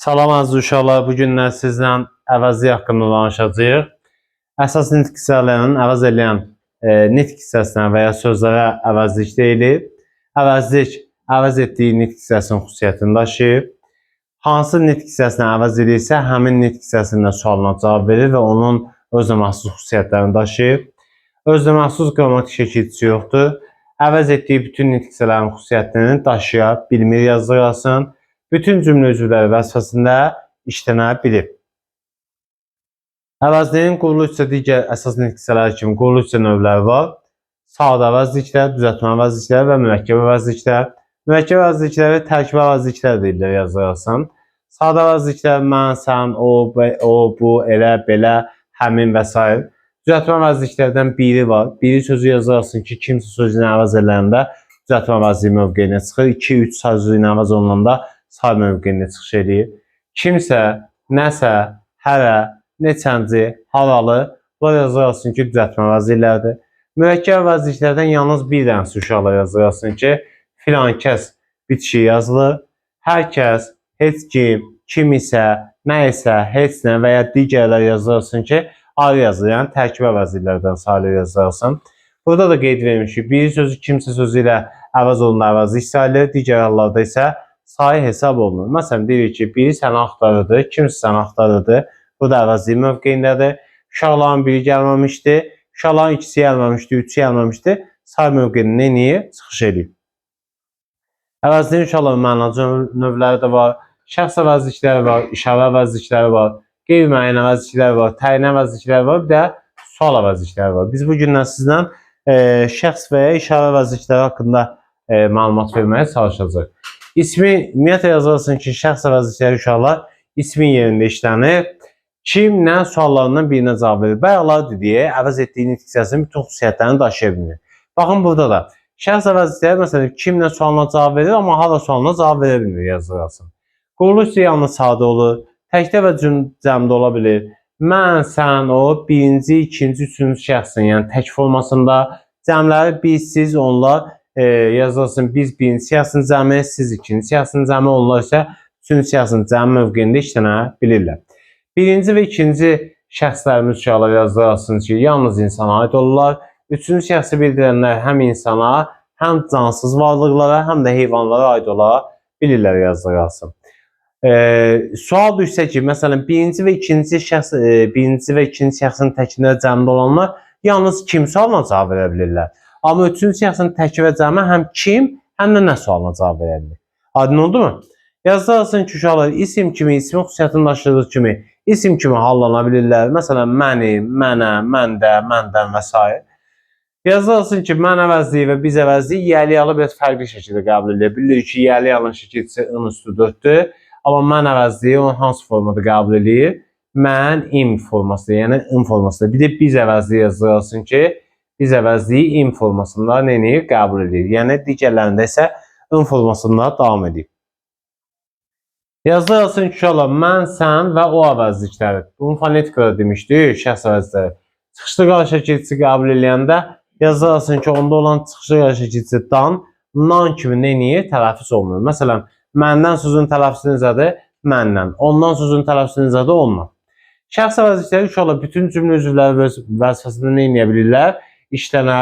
Salam əziz uşaqlar, bu günlər sizlə əvəzlik haqqında danışacağıq. Əsas nitq hissələrinin əvəz eləyən nitq hissəsinə və ya sözlərə əvəzlik deyilir. Əvəzlik əvəz etdiyi nitq hissəsinin xüsusiyyətini daşıyır. Hansı nitq hissəsinə əvəz edirsə, həmin nitq hissəsində sualına cavab verir və onun özünə məxsus xüsusiyyətlərini daşıyır. Özünə məxsus qrammatik şəkilçisi yoxdur. Əvəz etdiyi bütün nitq hissələrinin xüsusiyyətini daşıya bilmir yazdırasın. Bütün cümlə üzvləri vəzifəsində işlənə bilir. Əvəzliyin quruluş isə digər əsas nitq hissələri kimi quruluş hissə növləri var. Sadə əvəzliklər, düzəltmə əvəzlikləri və mürəkkəb əvəzliklər. Mürəkkəb əvəzlikləri tərkib əvəzliklər deyirlər yazdırarsan. Sadə əvəzliklər mən, sən, o, o, bu, elə, belə, həmin və s. Düzəltmə əvəzliklərdən biri var. Biri sözü yazarsın ki, kimsə sözü ilə əvəz edilən düzəltmə əvəzliyi mövqeyinə çıxır. 2, 3 sözü ilə əvəz olunanda say mövqeyində çıxış eləyir. Kimsə, nəsə, hərə, neçənci, haralı, bunlar yazırsın ki, düzəltmə əvəzliklərdir. Mürəkkəb əvəzliklərdən yalnız bir dənəsi uşaqlar yazırsın ki, filan kəs bitişik yazılır. Hər kəs, heç kim, kim isə, nə isə, heç nə və ya digərlər yazırsın ki, ayrı yazılır. Yəni tərkib əvəzliklərdən sayılır yazırsın. Burada da qeyd verilmiş ki, bir sözü kimsə sözü ilə əvəz olunan əvəzlik sayılır, digər hallarda isə sayı hesab olunur. Məsələn, deyirik ki, biri səni axtarırdı, kimsə səni axtarırdı. Bu da əvəzlik mövqeyindədir. Uşaqların biri gəlməmişdi, uşaqların ikisi gəlməmişdi, üçü gəlməmişdi. Say mövqeyində nə eləyir? Çıxış eləyir. Əvəzliyin uşaqların məna növləri də var. Şəxs əvəzlikləri var, işarə əvəzlikləri var, qeyri-müəyyən əvəzlikləri var, təyin əvəzlikləri var, bir də sual əvəzlikləri var. Biz bu gündən sizlə şəxs və ya işarə əvəzlikləri haqqında məlumat verməyə çalışacağıq. İsmi ümumiyyətlə yazırsın ki, şəxs əvəzlikləri uşaqlar ismin yerində işlənir. Kim nə suallarından birinə cavab verir. Bayaqlar dediyi əvəz etdiyi nitq hissəsinin bütün xüsusiyyətlərini daşıya bilmir. Baxın burada da şəxs əvəzlikləri məsələn kim nə sualına cavab verir, amma hara sualına cavab verə bilmir yazırsın. Quruluş isə yalnız sadə olur. Təkdə və cəmdə ola bilir. Mən, sən, o birinci, ikinci, üçüncü şəxsin, yəni tək formasında cəmləri biz, siz, onlar yazılsın. Biz birinci şəxsin cəmi, siz ikinci şəxsin cəmi, onlar isə üçüncü şəxsin cəmi mövqeyində işlənə bilirlər. Birinci və ikinci şəxslərimiz uşaqlar yazılsın ki, yalnız insana aid olurlar. Üçüncü şəxsi bildirənlər həm insana, həm cansız varlıqlara, həm də heyvanlara aid ola bilirlər yazılsın. Sual düşsə ki, məsələn, birinci və ikinci şəxs, birinci və ikinci şəxsin təkində cəmdə olanlar yalnız kim sualına cavab verə bilirlər. Amma üçüncü şəxsin təki və cəmi həm kim, həm də nə sualına cavab verə bilir. Aydın oldu mu? Yazırsın ki, uşaqlar isim kimi, ismin xüsusiyyətini daşıdığı kimi isim kimi hallana bilirlər. Məsələn, mənim, mənə, məndə, məndən və s. Yazırsın ki, mən əvəzliyi və biz əvəzliyi yəli-yalı biraz fərqli şəkildə qəbul edir. Bilirik ki, yəli-yalının şəkilçisi ın üstü 4-dür. Amma mən əvəzliyi onu hansı formada qəbul edir? Mən, im formasında, yəni ın formasında. Bir də biz əvəzliyi yazırsın ki, biz əvəzliyi im formasında nə edir? Qəbul edir. Yəni digərlərində isə ın formasında davam edir. Yazırsın ki, uşaqlar, mən, sən və o əvəzlikləri. Bunu fonetikada demişdik, şəxs əvəzləri. Çıxışlı qal şəkilçisi qəbul eləyəndə yazırsın ki, onda olan çıxışlı qal şəkilçisi dan, nan kimi nə edir? Tələffüz olunur. Məsələn, məndən sözün tələffüzü necədir? Məndən. Ondan sözün tələffüzü necədir? Ondan. Şəxs əvəzlikləri uşaqlar bütün cümlə üzvləri vəzifəsində nə edə bilirlər? İşlənə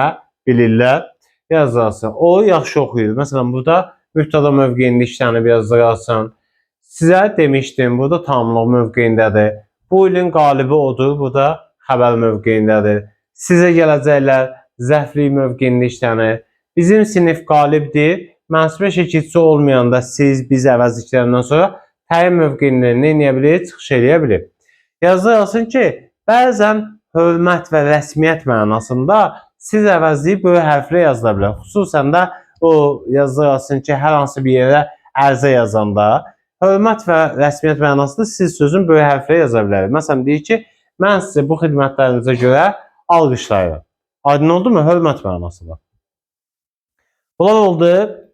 bilirlər. Yazırsın. O yaxşı oxuyur. Məsələn, burada mübtəda mövqeyində işlənib yazdırarsın. Sizə demişdim, burada tamamlıq mövqeyindədir. Bu ilin qalibi odur, bu da xəbər mövqeyindədir. Sizə gələcəklər zərflik mövqeyində işlənir. Bizim sinif qalibdir. Mənsubə şəkilçisi olmayanda siz, biz əvəzliklərindən sonra təyin mövqeyində nə edə bilir? Çıxış eləyə bilir. Yazırsın ki, bəzən hörmət və rəsmiyyət mənasında siz əvəzliyi böyük hərflə yazıla bilər. Xüsusən də o yazırsın ki, hər hansı bir yerə ərizə yazanda hörmət və rəsmiyyət mənasında siz sözün böyük hərflə yaza bilərik. Məsələn, deyir ki, mən sizi bu xidmətlərinizə görə alqışlayıram. Aydın oldu mu? Hörmət mənası var. Bunlar oldu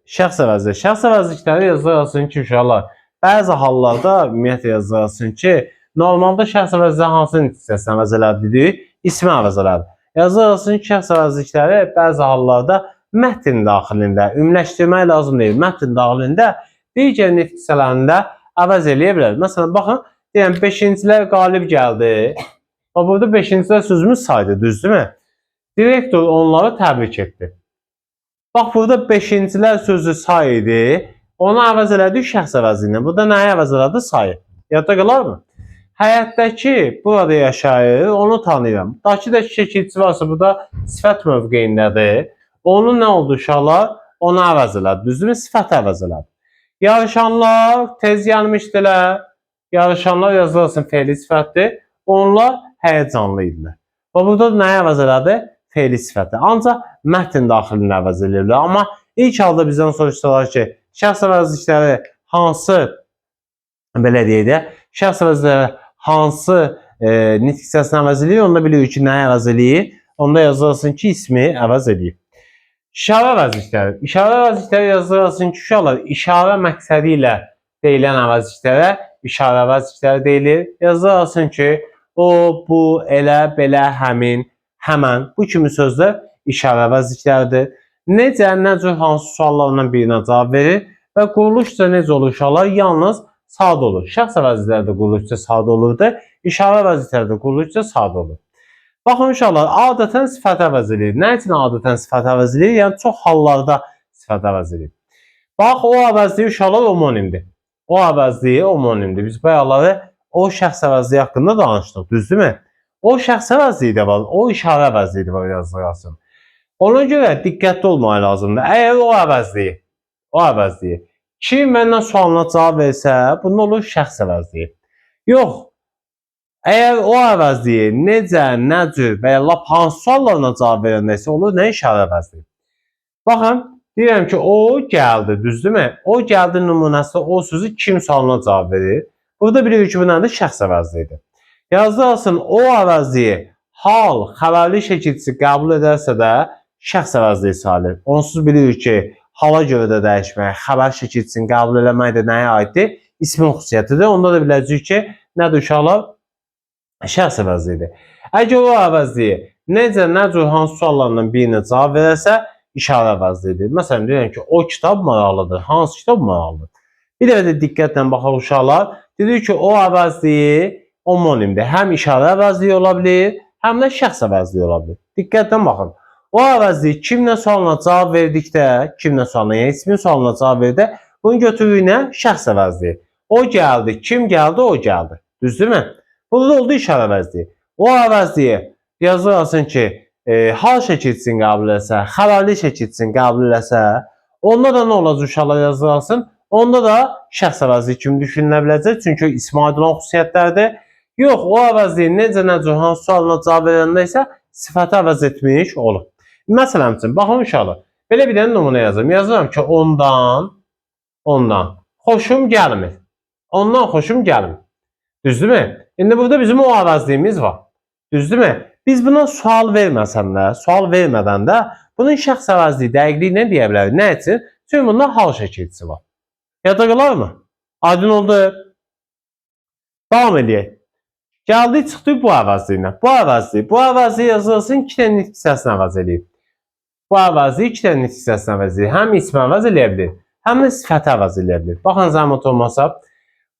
şəxs əvəzli. Şəxs əvəzlikləri yazırsın ki, uşaqlar, bəzi hallarda ümumiyyətlə yazırsın ki, normalda şəxs əvəzləri hansı hissəsini əvəz elədi dedik? İsmi əvəz elədi. Yazırsın ki, şəxs əvəzlikləri bəzi hallarda mətn daxilində ümumiləşdirmək lazım deyil. Mətn daxilində digər nitq hissələrində Əvəz eləyə bilər. Məsələn, baxın, deyirəm 5-cilər qalib gəldi. Bax burada 5-cilər sözümüz saydı, düzdürmü? Direktor onları təbrik etdi. Bax burada 5-cilər sözü say idi. Onu əvəz elədi şəxs əvəzi ilə. Burada nəyi əvəz elədi? Sayı. Yadda qalarmı? Həyətdəki burada yaşayır, onu tanıyıram. Dakı da şəkilçi varsa burada sifət mövqeyindədir. Onun nə oldu uşaqlar? Onu əvəz elədi. Düzdürmü? Sifəti əvəz elədi. Yarışanlar tez gəlmişdilər. Yarışanlar yazılırsın fe'li sifətdir. Onlar həyəcanlı idilər. Və burada nəyi əvəz elədi? Fe'li sifəti. Ancaq mətn daxilində əvəz eləyirlər. Amma ilk halda bizdən soruşsalar ki, şəxs əvəzlikləri hansı, belə deyək də, şəxs əvəzlikləri hansı nitq hissəsini əvəz eləyir, onda bilirik ki, nəyi əvəz eləyir? Onda yazılırsın ki, ismi əvəz eləyir. İşarə əvəzlikləri. İşarə əvəzlikləri yazılırsın ki, uşaqlar, işarə məqsədi ilə deyilən əvəzliklərə işarə əvəzlikləri deyilir. Yazılırsın ki, o, bu, elə, belə, həmin, həmən bu kimi sözlər işarə əvəzlikləridir. Necə, nə cür, hansı suallarından birinə cavab verir və quruluşca necə olur uşaqlar? Yalnız sadə olur. Şəxs əvəzlikləri də quruluşca sadə olurdu. İşarə əvəzlikləri də quruluşca sadə olur. Baxın uşaqlar, adətən sifət əvəz eləyir. Nə üçün adətən sifət əvəz eləyir? Yəni çox hallarda sifət əvəz eləyir. Bax, o əvəzliyi uşaqlar homonimdir. O əvəzliyi homonimdir. Biz bayaqları o şəxs əvəzliyi haqqında danışdıq, düzdürmü? O şəxs əvəzliyi də var, o işarə əvəzliyi də var yazılsın. Ona görə diqqətli olmaq lazımdır. Əgər o əvəzliyi kim və nə sualına cavab versə, bunun olur şəxs əvəzliyi. Yox, əgər o əvəzliyi necə, nə cür və ya lap hansı suallarına cavab verəndə isə olur nə işarə əvəzliyi. Baxın, deyirəm ki, o gəldi, düzdürmü? O gəldi nümunəsi o sözü kim sualına cavab verir? Burada bilirik ki, bu nədir? Şəxs əvəzliyidir. Yazdırsın, o əvəzliyi hal, xəbərli şəkilçisi qəbul edərsə də şəxs əvəzliyi sayılır. Onsuz bilirik ki, hala görə də dəyişmək, xəbər şəkilçisini qəbul eləmək də nəyə aiddir? İsmin xüsusiyyətidir. Onda da biləcəyik ki, nədir uşaqlar? Şəxs əvəzliyidir. Əgər o əvəzliyi necə, nə cür, hansı suallarından birinə cavab verərsə, işarə əvəzliyidir. Məsələn, deyirəm ki, o kitab maraqlıdır. Hansı kitab maraqlıdır? Bir dəfə də diqqətlə baxaq uşaqlar. Dedik ki, o əvəzliyi homonimdir. Həm işarə əvəzliyi ola bilir, həm də şəxs əvəzliyi ola bilir. Diqqətlə baxın. O əvəzliyi kimlə sualına cavab verdikdə, kimlə sualına, yəni ismin sualına cavab verdikdə, bunu götürürük nə? Şəxs əvəzliyi. O gəldi, kim gəldi, o gəldi. Düzdürmü? Burada oldu işarə əvəzliyi. O əvəzliyi yazırsın ki, hal şəkilçisini qəbul eləsə, xəbərli şəkilçisini qəbul eləsə, onda da nə olacaq uşaqlar yazırsın? Onda da şəxs əvəzliyi kimi düşünülə biləcək. Çünki ismə aid olan xüsusiyyətlərdir. Yox, o əvəzliyi necə, nə cür, hansı sualına cavab verəndə isə sifəti əvəz etmiş olur. Məsələn üçün, baxın uşaqlar, belə bir dənə nümunə yazıram. Yazıram ki, ondan xoşum gəlmir. Ondan xoşum gəlmir. Düzdürmü? İndi burada bizim o əvəzliyimiz var. Düzdürmü? Biz buna sual verməsəm də, sual vermədən də bunun şəxs əvəzliyi dəqiqliyi nə deyə bilərik? Nə üçün? Çünki bunda hal şəkilçisi var. Yadda qalarmı? Aydın oldu. Davam eləyək. Gəldik, çıxdıq bu əvəzliyinə. Bu əvəzliyi yazılsın, iki dənə nitq hissəsini əvəz eləyib. Bu əvəzliyi iki dənə nitq hissəsini əvəz eləyir. Həm ismi əvəz eləyə bilir, həm də sifəti əvəz eləyə bilir. Baxın, zəhmət olmasa,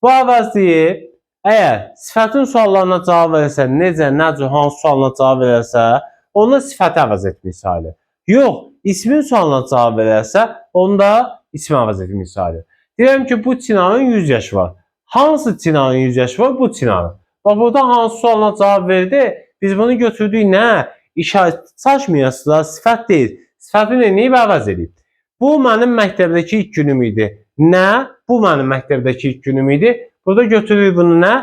bu əvəzliyi əgər sifətin suallarına cavab verərsə, necə, nə cür, hansı sualına cavab verərsə, onda sifəti əvəz etmiş sayılır. Yox, ismin sualına cavab verərsə, onda ismi əvəz etmiş sayılır. Deyirəm ki, bu Çinarın 100 yaşı var. Hansı Çinarın 100 yaşı var? Bu Çinarın. Bax, burada hansı sualına cavab verdi? Biz bunu götürdük nə? İşarə çaşmayasınız, sifət deyil. Sifəti neyib əvəz edib. Bu mənim məktəbdəki ilk günüm idi. Nə? Bu mənim məktəbdəki ilk günüm idi. Burada götürürük bunu nə?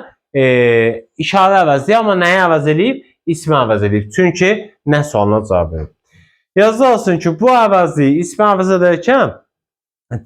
İşarə əvəzliyi, amma nəyi əvəz eləyib? İsmi əvəz eləyib. Çünki nə sualına cavab verib. Yazılsın ki, bu əvəzliyi ismi əvəz edərkən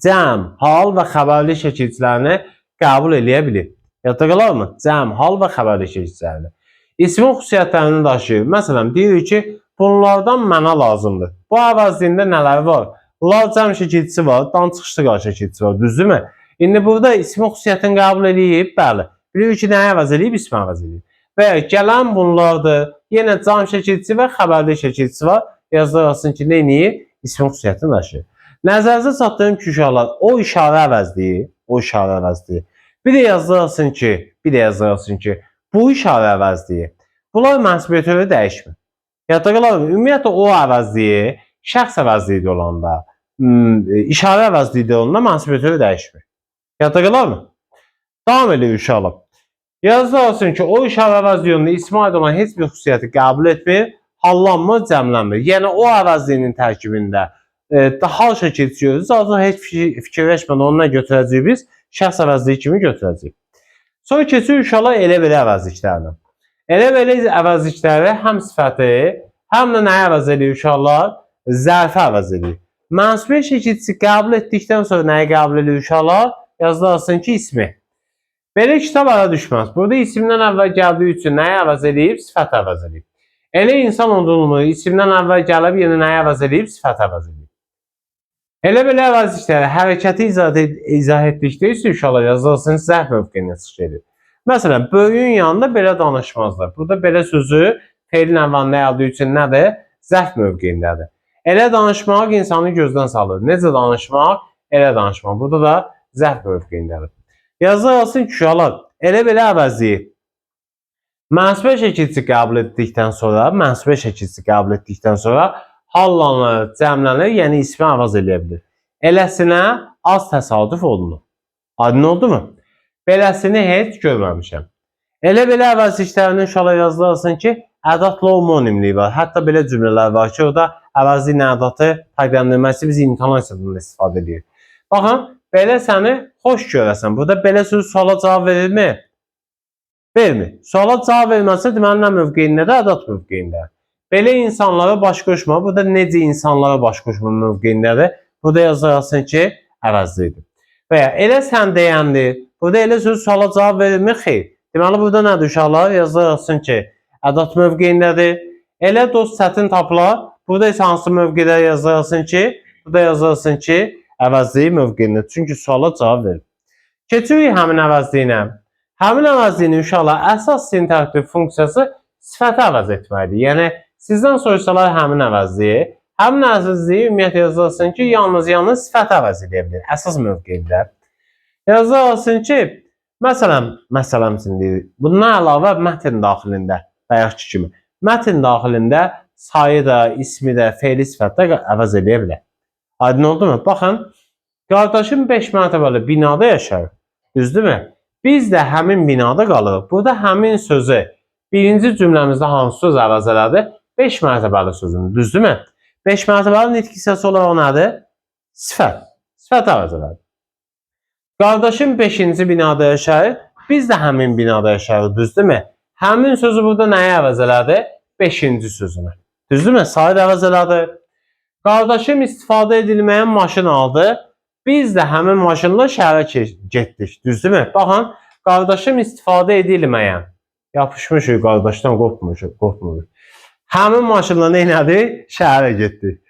cəm, hal və xəbərli şəkilçilərini qəbul eləyə bilir. Yadda qalarmı? Cəm, hal və xəbərli şəkilçilərini. İsmin xüsusiyyətlərini daşıyır. Məsələn, deyirik ki, bunlardan mənə lazımdır. Bu əvəzliyində nələr var? La cəm şəkilçisi var, dan çıxışlı qal şəkilçisi var, düzdürmü? İndi burada ismin xüsusiyyətini qəbul eləyib, bəli. Bilirik ki, nəyi əvəz eləyib? İsmi əvəz eləyib. Və ya gələn bunlardır. Yenə cəm şəkilçisi və xəbərli şəkilçisi var. Yazırsın ki, nə eləyir? İsmin xüsusiyyətini daşıyır. Nəzərinizə çatdırım ki, uşaqlar, o işarə əvəzliyi, Bir də yazdırarsın ki, bu işarə əvəzliyi. Bunlar mənsubiyyətə görə dəyişmir. Yadda qalar, ümumiyyətlə o əvəzliyi şəxs əvəzliyi də olanda, işarə əvəzliyi də olanda mənsubiyyətə görə dəyişmir. Yadda qalarmı? Davam edirik inşallah. Yazdırarsın ki, o işarə əvəzliyində ismə aid olan heç bir xüsusiyyəti qəbul etmir, hallanmır, cəmlənmir. Yəni o əvəzliyinin tərkibində hal şəkilçi görürüz, artıq heç fikirləşmədən onu nə götürəcəyik biz? Şəxs əvəzliyi kimi götürəcəyik. Sonra keçirik inşallah elə belə əvəzliklərinə. Elə belə əvəzlikləri həm sifəti, həm də nəyi əvəz edir uşaqlar? Zərfi əvəz edir. Mənsubiyyət şəkilçisi qəbul etdikdən sonra nəyi qəbul edir uşaqlar? Yazılarsın ki, ismi. Belə kitab ara düşməz. Burada isimdən əvvəl gəldiyi üçün nəyi əvəz edib? Sifəti əvəz edib. Elə insan olduğunu isimdən əvvəl gəlib, yenə nəyi əvəz edib? Sifəti əvəz edib. Elə belə əvəzlikləri hərəkəti izah etdikdə isə uşaqlar yazılsın zərf mövqeyinə çıxış edir. Məsələn, böyüyün yanında belə danışmazlar. Burada belə sözü feilin əvvəlində gəldiyi üçün nədir? Zərf mövqeyindədir. Elə danışmaq insanı gözdən salır. Necə danışmaq? Elə danışmaq. Burada da zərf mövqeyindədir. Yazılsın ki, uşaqlar, elə belə əvəzliyi mənsubiyyət şəkilçisi qəbul etdikdən sonra, hallanır, cəmlənir, yəni ismi əvəz eləyə bilir. Eləsinə az təsadüf olunur. Aydın oldu mu? Beləsini heç görməmişəm. Elə belə əvəzliklərinin uşaqlar yazılarsın ki, ədadla homonimliyi var. Hətta belə cümlələr var ki, orada əvəzliklə ədatı fərqləndirməsi biz intonasiyadan istifadə edirik. Baxın, belə səni xoş görəsən. Burada belə sözü suala cavab verirmi? Vermir. Suala cavab verməsə, deməli nə mövqeyindədir? Ədat mövqeyindədir. Belə insanlara baş qoşma. Burada necə insanlara baş qoşma mövqeyindədir? Burada yazılarsın ki, əvəzlidir. Və ya elə sən deyəndir. Burada elə söz suala cavab verirmi? Xeyr. Deməli, burada nədir uşaqlar? Yazılarsın ki, ədat mövqeyindədir. Elə dost çətin tapılar. Burada isə hansı mövqedə yazılarsın ki? Burada yazılarsın ki, əvəzliyi mövqeyindədir. Çünki suala cavab verir. Keçirik həmin əvəzliyinə. Həmin əvəzliyinin uşaqlar əsas sintaktik funksiyası sifəti əvəz etməkdir. Yəni, sizdən soruşsalar həmin əvəzliyi, ümumiyyətlə yazılarsın ki, yalnız sifəti əvəz edə bilir, əsas mövqeyində. Yazılarsın ki, məsələn, bundan əlavə mətn daxilində, bayaqki kimi, mətn daxilində sayı da, ismi də, feili sifəti də əvəz edə bilər. Aydın oldu mu? Baxın, qardaşım 5 mərtəbəli binada yaşayır, düzdürmü? Biz də həmin binada qalırıq. Burada həmin sözü birinci cümləmizdə hansı söz əvəz elədi? 5 mərtəbəli sözünü, düzdürmü? 5 mərtəbəli nitq hissəsi olaraq nədir? Sifət. Sifət əvəz elədi. Qardaşım 5-ci binada yaşayır. Biz də həmin binada yaşayırıq, düzdürmü? Həmin sözü burada nəyi əvəz elədi? 5-ci sözünü. Düzdürmü? Sayı da əvəz elədi. Qardaşım istifadə edilməyən maşın aldı. Biz də həmin maşınla şəhərə getdik, düzdürmü? Baxın, qardaşım istifadə edilməyən. Yapışmışıq qardaşdan, qopmuşuq. Həmin maşınla nə elədi? Şəhərə getdik.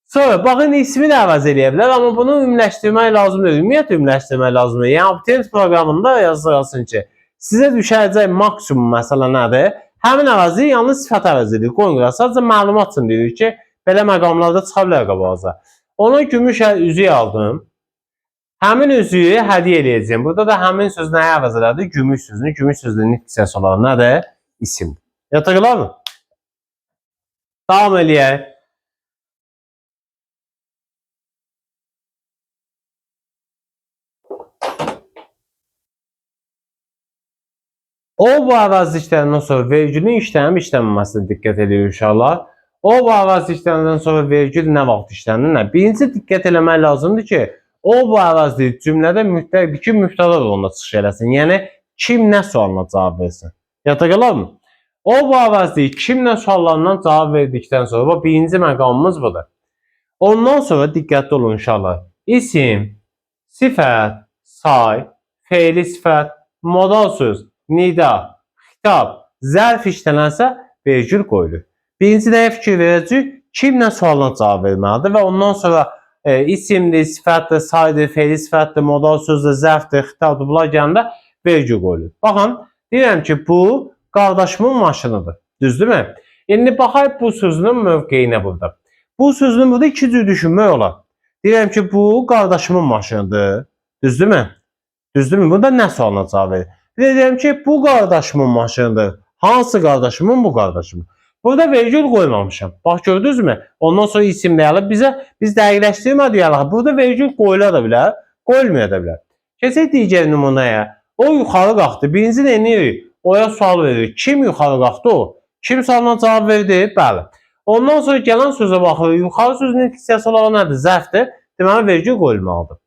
Sonra, baxın, ismi də əvəz eləyə bilər, amma bunu ümumiləşdirmək lazım deyil. Ümumiyyətlə, ümumiləşdirmək lazım deyil. Yəni, abituriyent proqramında yazırsın ki, sizə düşəcək maksimum məsələ nədir? Həmin əvəzi yalnız sifət əvəz edir. Qoyun qıra, sadəcə məlumat üçün deyirik ki, belə məqamlarda çıxa bilər qabağıza. Ona gümüş üzüyü aldım. Həmin üzüyü hədiyyə eləyəcəyim. Burada da həmin söz nəyə əvəz elədi? Gümüş sözünü. Gümüş sözünün nitq hissəsi olaraq nədir? İsim. Yadda qalarmı? Davam eləyək. O bu əvəzliklərindən sonra vergülün işlənib işlənməməsinə diqqət edirik uşaqlar. O bu əvəzliklərindən sonra vergül nə vaxt işlənir? Nə? Birinci diqqət eləmək lazımdır ki, o bu əvəzlik cümlədə mütləqdir ki, mübtəda rolunda çıxış eləsin. Yəni, kim nə sualına cavab versin. Yadda qalarmı? O bu əvəzlik kim nə suallarından cavab verdikdən sonra, bax, birinci məqamımız budur. Ondan sonra diqqətli olun uşaqlar. İsim, sifət, say, feili sifət, modal söz, nida, xitab, zərf işlənərsə vergül qoyulur. Birinci nəyə fikir verəcəyik? Kim nə sualına cavab verməlidir və ondan sonra isimdir, sifətdir, saydır, feili sifətdir, modal sözdür, zərfdir, xitabdır, bunlar gələndə vergül qoyulur. Baxın, deyirəm ki, bu qardaşımın maşınıdır. Düzdürmü? İndi baxaq bu sözünün mövqeyinə burada. Bu sözünün burada iki cür düşünmək olar. Deyirəm ki, bu qardaşımın maşınıdır. Düzdürmü? Düzdürmü? Burada nə sualına cavab verir? Bir də deyirəm ki, bu qardaşımın maşınıdır. Hansı qardaşımın? Bu qardaşımın. Burada vergül qoymamışam. Bax gördünüzmü? Ondan sonra isim gəlib bizə, biz dəqiqləşdirmədik yəni. Burada vergül qoyula da bilər, qoyulmaya da bilər. Keçək digər nümunəyə. O yuxarı qalxdı. Birinci nə edirik? Oya sual veririk. Kim yuxarı qalxdı o? Kim sualına cavab verdi? Bəli. Ondan sonra gələn sözə baxırıq. Yuxarı sözünün hissəsi olaraq nədir? Zərfdir. Deməli vergül qoyulmalıdır.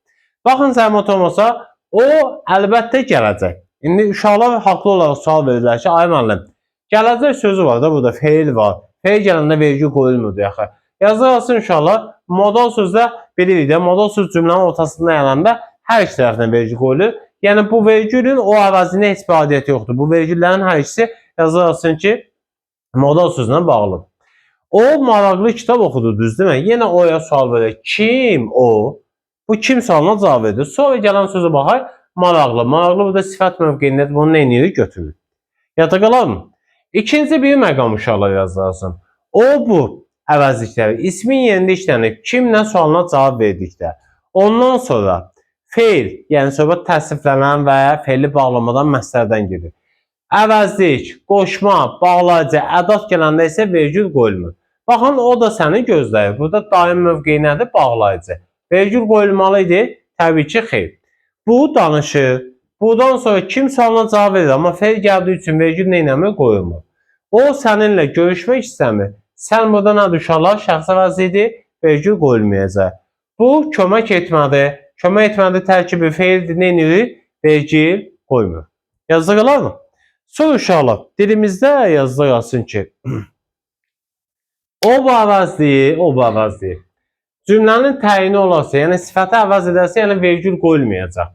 Baxın zəhmət olmasa, o əlbəttə gələcək. İndi uşaqlar haqlı olaraq sual verirlər ki, ay müəllim, gələcək sözü var da burada, feil var. Feil gələndə vergül qoyulmurdu yaxı. Yazırsın uşaqlar, modal sözdə bilirik də, modal söz cümlənin ortasında gələndə hər iki tərəfindən vergül qoyulur. Yəni bu vergülün o əvəzində heç bir adiyyəti yoxdur. Bu vergüllərin hər ikisi yazırsın ki, modal sözünə bağlıdır. O maraqlı kitab oxudu, düzdürmü? Yenə oya sual verir. Kim o? Bu kim sualına cavab verir. Sonra gələn sözə baxaq. Maraqlı. Maraqlı burada sifət mövqeyindədir. Bunu nə edirik? Götürür. Yadda qalarmı? İkinci bir məqam uşaqlar yazırsın. O bu əvəzlikləri ismin yerində işlənib kim nə sualına cavab verdikdə. Ondan sonra feil, yəni söhbət təsniflənən və ya feili bağlamadan məsələdən gedir. Əvəzlik, qoşma, bağlayıcı, ədat gələndə isə vergül qoyulmur. Baxın, o da səni gözləyir. Burada daim mövqeyi nədir? Bağlayıcı. Vergül qoyulmalı idi? Təbii ki, xeyr. Bu danışır. Bundan sonra kim sualına cavab verir, amma feil gəldiyi üçün vergül nə eləmir? Qoyulmur. O səninlə görüşmək istəmir. Sən burada nədir uşaqlar? Şəxs əvəzi vergül qoyulmayacaq. Bu kömək etmədi. Kömək etmədi tərkibi feildir, nə edirik? Vergül qoymur. Yazılı qalar mı? Sonra uşaqlar, dilimizdə yazılı qalsın ki, o bu əvəzliyi, o bu əvəzliyi. Cümlənin təyini olarsa, yəni sifəti əvəz edərsə, yəni vergül qoyulmayacaq.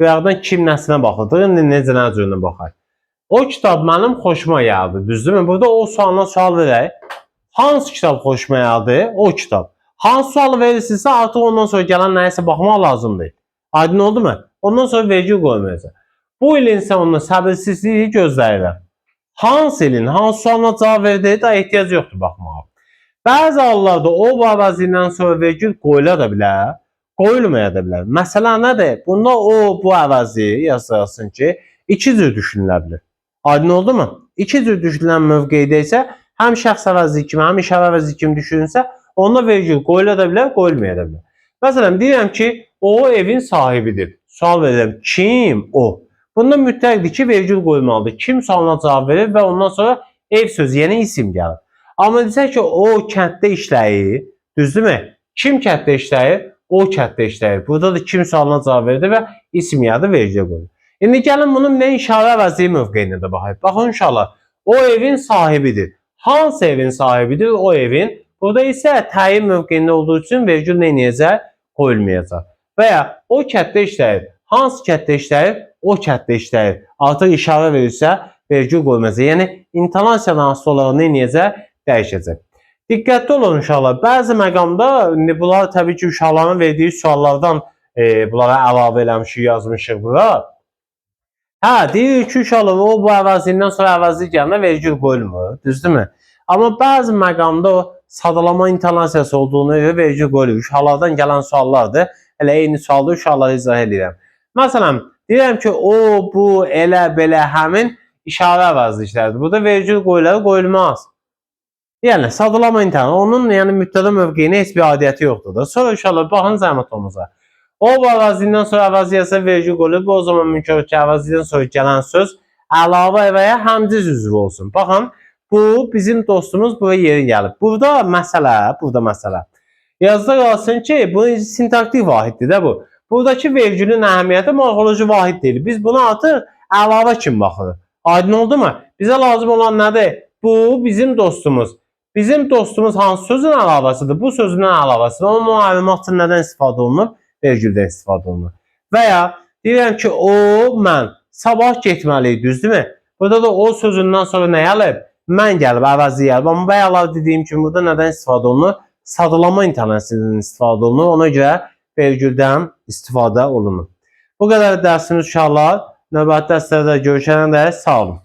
Bayaqdan kim nəsinə baxırdıq, indi necə nə cürünə baxaq. O kitab mənim xoşuma gəldi, düzdürmü? Burada o sualına sual verək. Hansı kitab xoşuma gəldi? O kitab. Hansı sualı verirsinizsə, artıq ondan sonra gələn nəyisə baxmaq lazım deyil. Aydın oldu mu? Ondan sonra vergül qoymayacaq. Bu ilin sonunu səbirsizliyi gözləyirəm. Hansı ilin, hansı sualına cavab verdi, da ehtiyac yoxdur baxmağa. Bəzi hallarda o bu əvəzindən sonra vergül qoyula da bilər, qoyulmaya da bilər. Məsələ nədir? Bunda o bu əvəzi yazılsın ki, iki cür düşünülə bilər. Aydın oldu mu? İki cür düşünülən mövqeydə isə həm şəxs əvəzi kimi, həm işarə əvəzi kimi düşünülsə, onda vergül qoyula da bilər, qoyulmaya da bilər. Məsələn, deyirəm ki, o evin sahibidir. Sual verirəm, kim o? Bunda mütləqdir ki, vergül qoymalıdır. Kim sualına cavab verir və ondan sonra ev sözü, yəni isim gəlir. Amma desək ki, o kənddə işləyir, düzdürmü? Kim kənddə işləyir? O kənddə işləyir. Burada da kim sualına cavab verdi və isim yadı vergül qoyulur. İndi gəlin bunun nə işarə əvəzi mövqeyinə də baxaq. Baxın uşaqlar, o evin sahibidir. Hansı evin sahibidir? O evin. Burada isə təyin mövqeyində olduğu üçün vergül nə edəcək? Qoyulmayacaq. Və ya o kənddə işləyir. Hansı kənddə işləyir? O kənddə işləyir. Artıq işarə verirsə vergül qoymayacaq. Yəni intonasiyadan asılı olaraq nə edəcək? Dəyişəcək. Diqqətli olun uşaqlar. Bəzi məqamda indi bunlar təbii ki, uşaqların verdiyi suallardan bunlara əlavə eləmişik, yazmışıq bura. Hə, deyir ki, uşaqlar o bu əvəzindən sonra əvəzi gələndə vergül qoyulmur, düzdürmü? Amma bəzi məqamda o sadalama intonasiyası olduğuna görə vergül qoyulur. Uşaqlardan gələn suallardır. Elə eyni sualda uşaqlara izah eləyirəm. Məsələn, deyirəm ki, o, bu, elə, belə, həmin işarə əvəzliklərdir. Burada vergül qoyulur, qoyulmaz. Yəni sadalama intonasiyası onun yəni mübtəda mövqeyinə heç bir aidiyyəti yoxdur da. Sonra uşaqlar baxın zəhmət olmasa. O bu əvəzindən sonra əvəzi yazsa vergül qoyulur. Bu o zaman mümkün ki, əvəzindən sonra gələn söz əlavə və ya həmciz üzvü olsun. Baxın, bu bizim dostumuz buraya yeri gəlib. Burada məsələ. Yazda qalsın ki, bu sintaktik vahiddir də bu. Buradakı vergülün əhəmiyyəti morfoloji vahid deyil. Biz buna artıq əlavə kimi baxırıq. Aydın oldu mu? Bizə lazım olan nədir? Bu bizim dostumuz. Bizim dostumuz hansı sözün əlavəsidir? Bu sözün əlavəsidir. Onu ayırmaq üçün nədən istifadə olunur? Vergüldən istifadə olunur. Və ya deyirəm ki, o, mən sabah getməliyik, düzdürmü? Burada da o sözündən sonra nə gəlib? Mən gəlib, əvəzi gəlib. Amma bayaqlar dediyim kimi burada nədən istifadə olunur? Sadalama intonasiyasından istifadə olunur. Ona görə vergüldən istifadə olunur. Bu qədər dərsimiz uşaqlar. Növbəti dərslərdə görüşənə dək sağ olun.